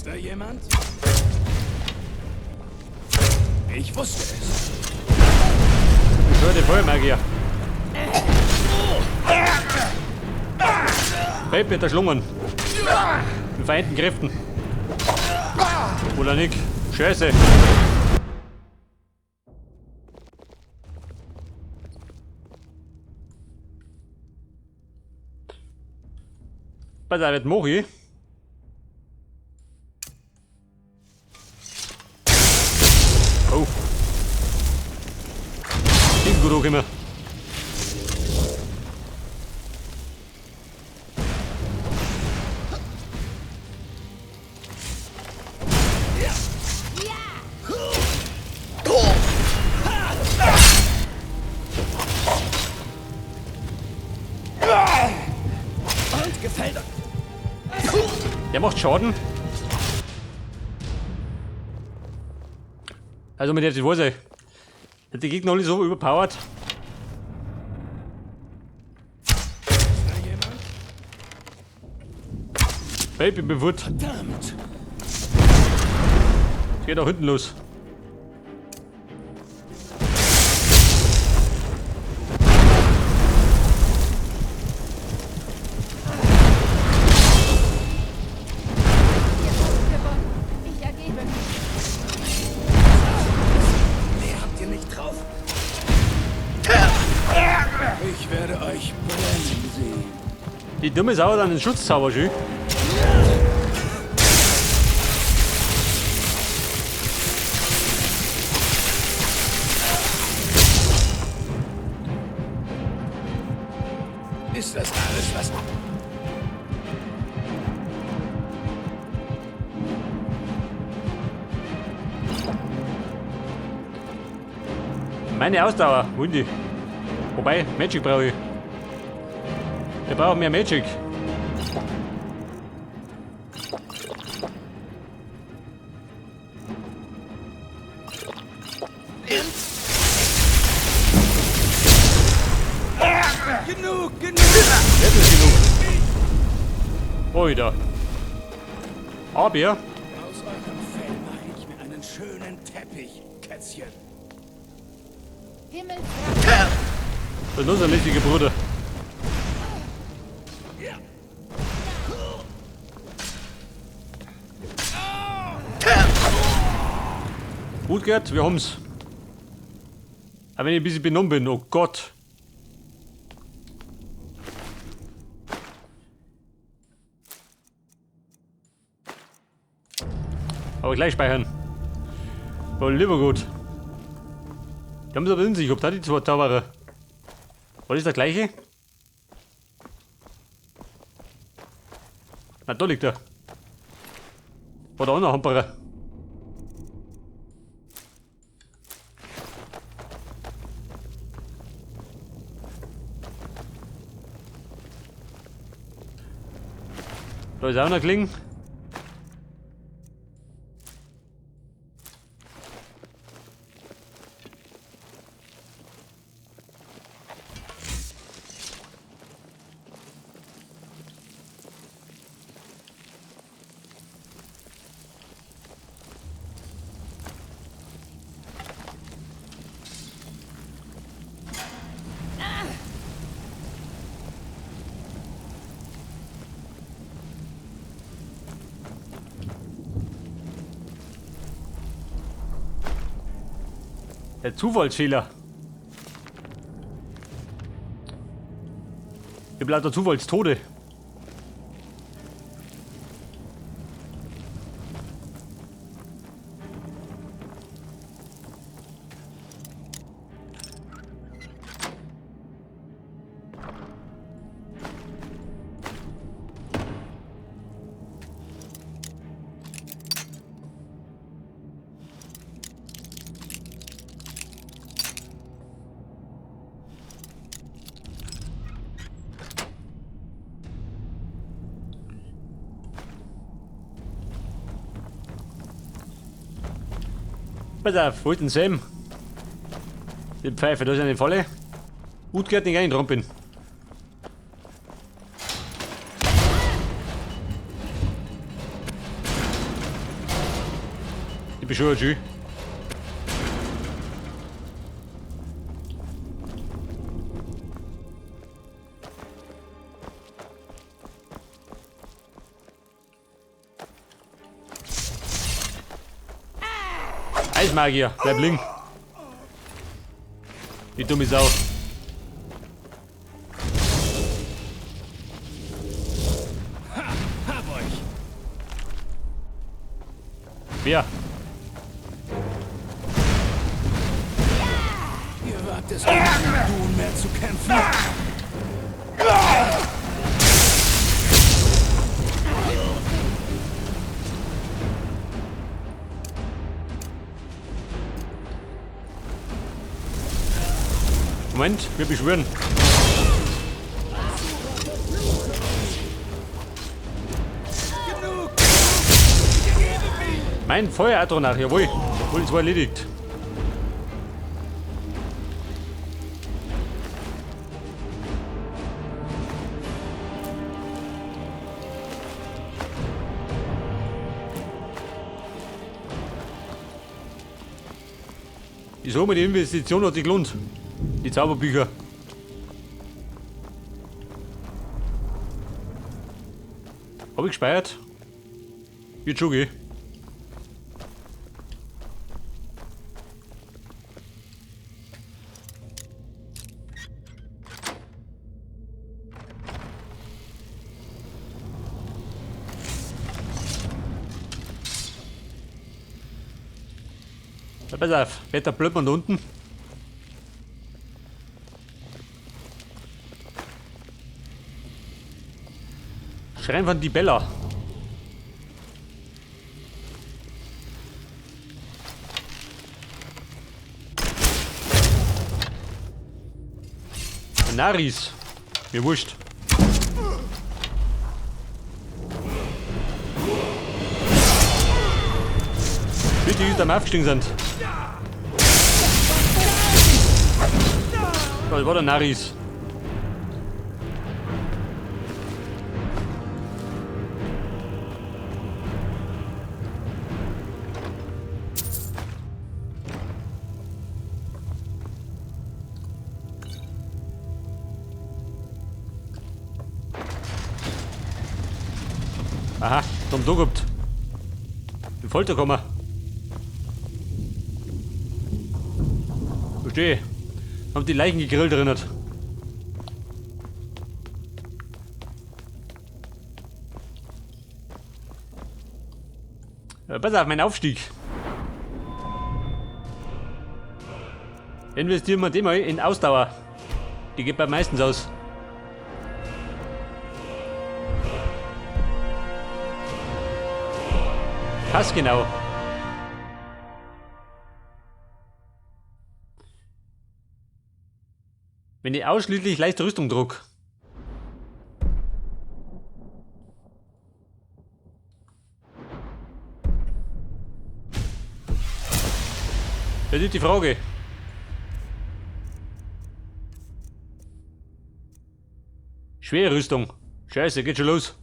Ist da jemand? Ich wusste es. Ich höre die Feuermagier. Babe wird erschlungen. Mit vereinten Kräften. Oder nicht? Scheiße. Pass auf, jetzt mach ich. Oh. Klingt gut auch immer. Und gefällt euch. Der macht Schaden. Also mit der die Hose. Die Gegner alle so überpowered. Ist da jemand? Baby, ich bin fort. Verdammt! Es geht auch hinten los. Ihr habt gewonnen. Ich ergebe mich. Mehr habt ihr nicht drauf. Ich werde euch brennen sehen. Die dumme Sau hat einen Schutzzauber, schön. Ist das alles, was... Meine Ausdauer, Wundi. Wobei, Magic brauche ich. Wir brauchen mehr Magic. Genug, genug! Jetzt ist genug. Oida. Aber Aus eurem Fell mache ich mir einen schönen Teppich, Kätzchen. Himmelsrand. das ist nur so ein lässiger Bruder. Gut, Gerd, wir haben's. Aber wenn ich ein bisschen benommen bin, oh Gott. Aber gleich speichern. Oh, lieber gut. Die haben es aber in sich, ob da die zwei Zauberer. War das der gleiche? Na, da liegt er. War da auch noch ein Hamperer. Da ist auch noch Kling. Der Zufallsfehler. Ich hab lauter Zufallstode. Pass auf, wo ist denn Sam? Die Pfeife, da ist eine Falle. Gut gehört, nicht dran bin. Ich bin schon schön. Eismagier, bleib liegen. Die dumme Sau. Ha, hab euch. Wer? Ihr wagt es, gegen Dun mehr zu kämpfen. Moment, wir beschwören. Mein Feuer-Atronach, jawohl. Jawohl, das war erledigt. Ich sag mal, die Investition hat sich gelohnt. Die Zauberbücher. Hab ich gespeichert? Wird schon gehen. Na, pass auf, Wetter blöd man da unten. Schrein von Dibella. Naris. Mir wurscht. Bitte, die da am aufgestiegen sind. Das war der Naris. Aha, da haben da gehabt. Die Folterkammer. Verstehe. Haben die Leichen gegrillt erinnert. Ja, pass auf, mein Aufstieg. Investieren wir den mal in Ausdauer. Die geht bei meistens aus. Passt genau. Wenn ich ausschließlich leichte Rüstung druck. Das ist die Frage. Schwere Rüstung. Scheiße, geht schon los.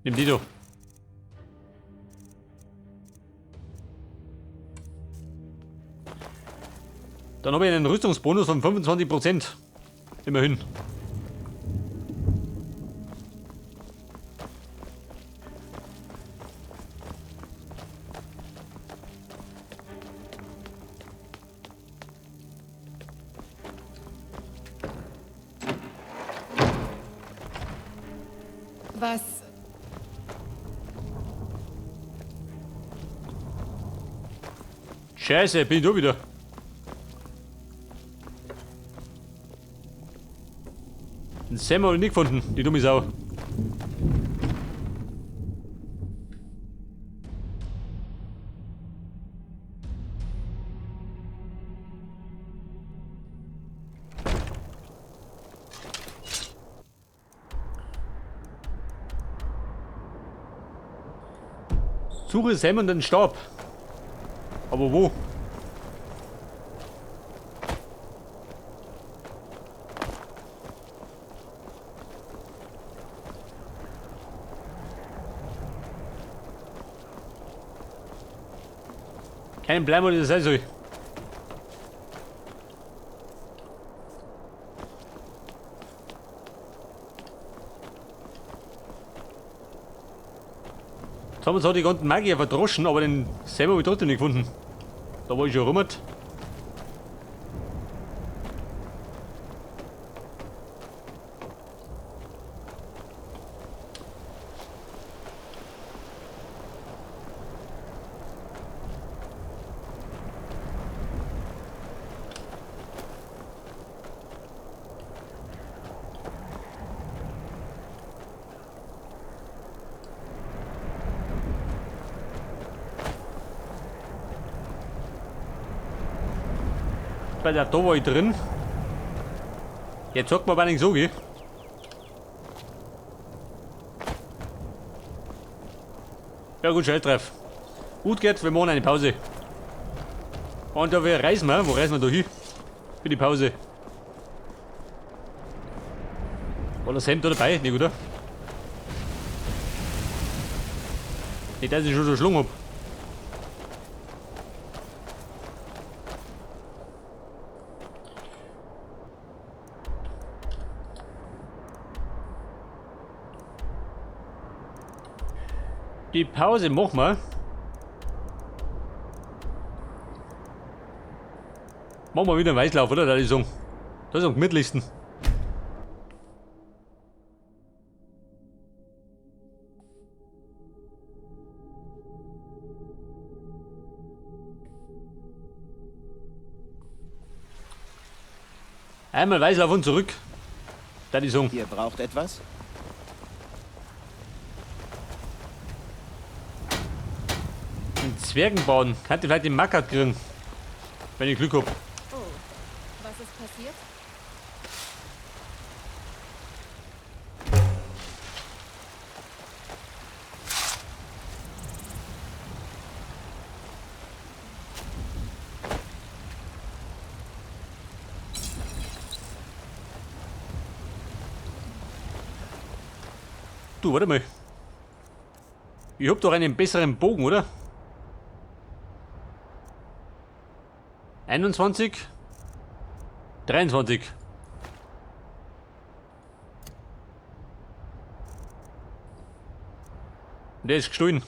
Nimm die doch. Dann habe ich einen Rüstungsbonus von 25%. Immerhin. Was? Scheiße, bin ich da wieder. Ein Sam habe ich nicht gefunden, die dumme Sau. Suche Sam und den Stab. Aber wo? Kein Plan, wo das sein soll. Jetzt haben wir zwar die ganzen Magier verdroschen, aber den selber habe ich trotzdem nicht gefunden. Da war ich schon rum. Bei der da war ich drin. Jetzt sagt man aber nicht so, gell? Ja gut, scheiß drauf. Gut geht's, wir machen eine Pause. Und da wir reisen wir. Wo reisen wir da hin? Für die Pause. War das Hemd da dabei? Nicht, oder? Nicht, dass ich schon so Schlung hab. Die Pause machen wir. Machen wir wieder einen Weißlauf, oder? Da ich sagen. Das ist am gemütlichsten. Einmal Weißlauf und zurück. Da die sagen. Ihr braucht etwas? Zwergenbauen. Könnte vielleicht den Mackert kriegen. Wenn ich Glück hab. Oh, was ist passiert? Du, warte mal. Ich hab doch einen besseren Bogen, oder? 21, 23. Der ist gestohlen.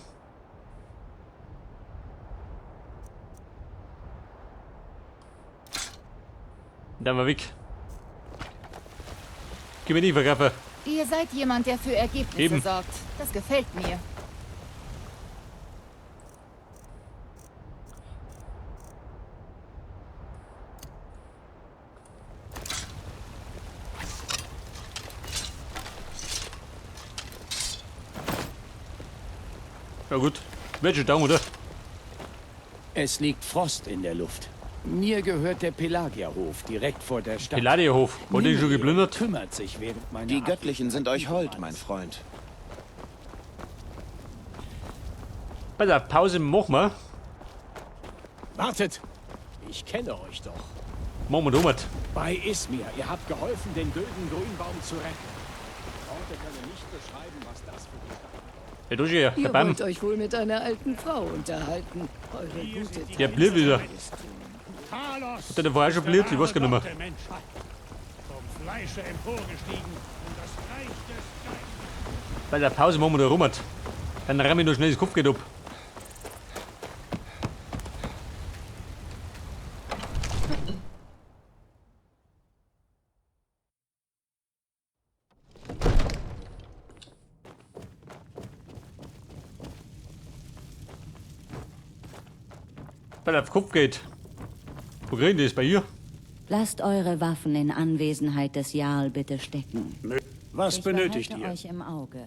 Dann mal weg. Gib mir die Verkäufer. Ihr seid jemand, der für Ergebnisse Eben. sorgt. Das gefällt mir. Ja gut, wird schon down, oder? Es liegt Frost in der Luft. Mir gehört der Pelagierhof direkt vor der Stadt. Pelagierhof, wurde ich schon geplündert? Kümmert sich während meiner Die Göttlichen sind euch hold, mein Freund. Bei der Pause machen wir. Wartet! Ich kenne euch doch. Machen wir Thomas. Bei Ismir, ihr habt geholfen, den Gülden Grünbaum zu retten. Worte können nicht beschreiben, was das für die Stadt Ja, du schon, ja. Ihr Der Bam. wollt euch wohl mit einer alten Frau unterhalten. Eure gute Der blieb wieder. Hat der vorher schon blieb? Ich weiß gar nicht mehr. Bei der Pause machen wir da rum. Dann ramm ich noch schnell das Kopfgeld ab. Bei der Kopfgeld. Wo kriegen die das bei ihr? Lasst eure Waffen in Anwesenheit des Jarl bitte stecken. Was Ich benötigt behalte ihr? euch im Auge.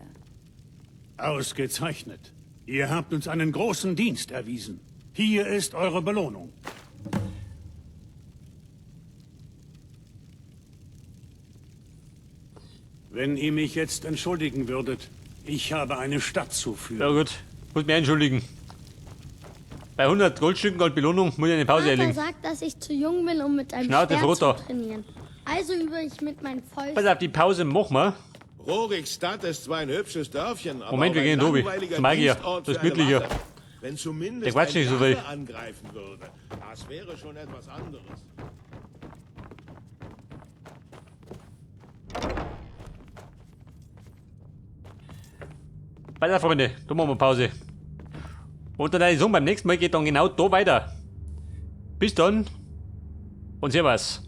Ausgezeichnet. Ihr habt uns einen großen Dienst erwiesen. Hier ist eure Belohnung. Wenn ihr mich jetzt entschuldigen würdet, ich habe eine Stadt zu führen. Ja gut, muss mich entschuldigen. Bei 100 Goldstücken als Belohnung muss ich eine Pause Vater einlegen. sagt, dass ich zu jung bin, um mit einem Schnauze, Schwert Frotter. zu trainieren. Also übe ich mit meinen Fäusten. Pass auf, die Pause machen wir. Rorikstadt ist zwar ein hübsches Dörfchen, aber Moment, wir auch ein gehen Tobi. langweiliger Zum Magier. Dienstort Das ist für eine gemütlicher. Wache. Wenn Der zumindest quatscht ein nicht so viel. Drache angreifen würde, das wäre schon etwas anderes. Weiter, Freunde, da machen wir Pause. Und dann würde ich sagen, beim nächsten Mal geht dann genau da weiter. Bis dann und Servus.